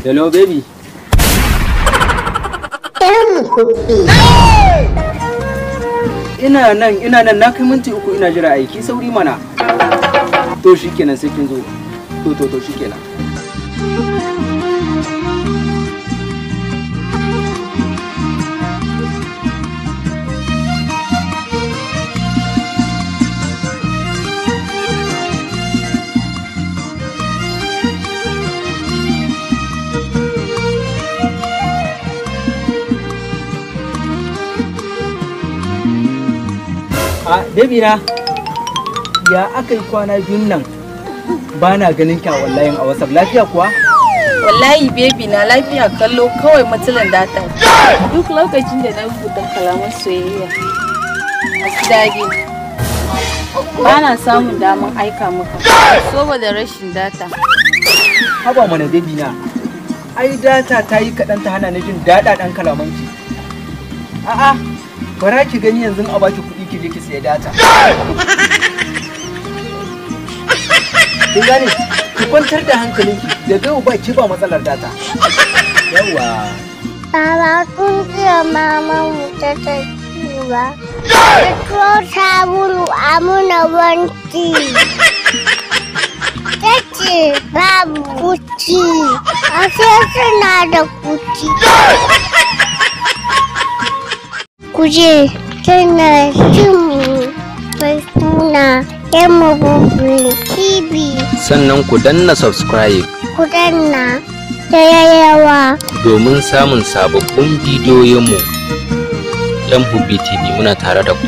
Hello baby. Ina nan na kai minti 3 ina jira aiki sauri mana. To shikenan sai kin zo. To shikenan. A baby na, ya aka yi kwana biyun nan ba na ganin ki a wallahi a WhatsApp, lafiya kuwa? Wallahi baby na lafiya kallo kawai matsalan data. Duk lokacin da na rubuta kalaman soyayya masu daɗi ba na samun damar aika maka saboda rashin data. Haba mana baby na, ai data ta yi kaɗan ta hana ni jin daɗaɗan kalamanki. A'a, bara ki gani yanzu a baki kuɗi ki je ki siya data. Kin gane? Ki kwantar da hankalinki da yau ba ki ba matsalar data. Yawwa. Baba kun jiya maman mu ta tafi ba. Ta tuwo sabulu a muna wanki. Ta ce babu kuci. Ashe suna da kuci. Kuje tana cin mai suna Yammabubu TV. Sannan ku danna subscribe. Ku danna da yayawa. Domin samun sababbin bidiyoyinmu. Yamhubi TV muna tare da ku.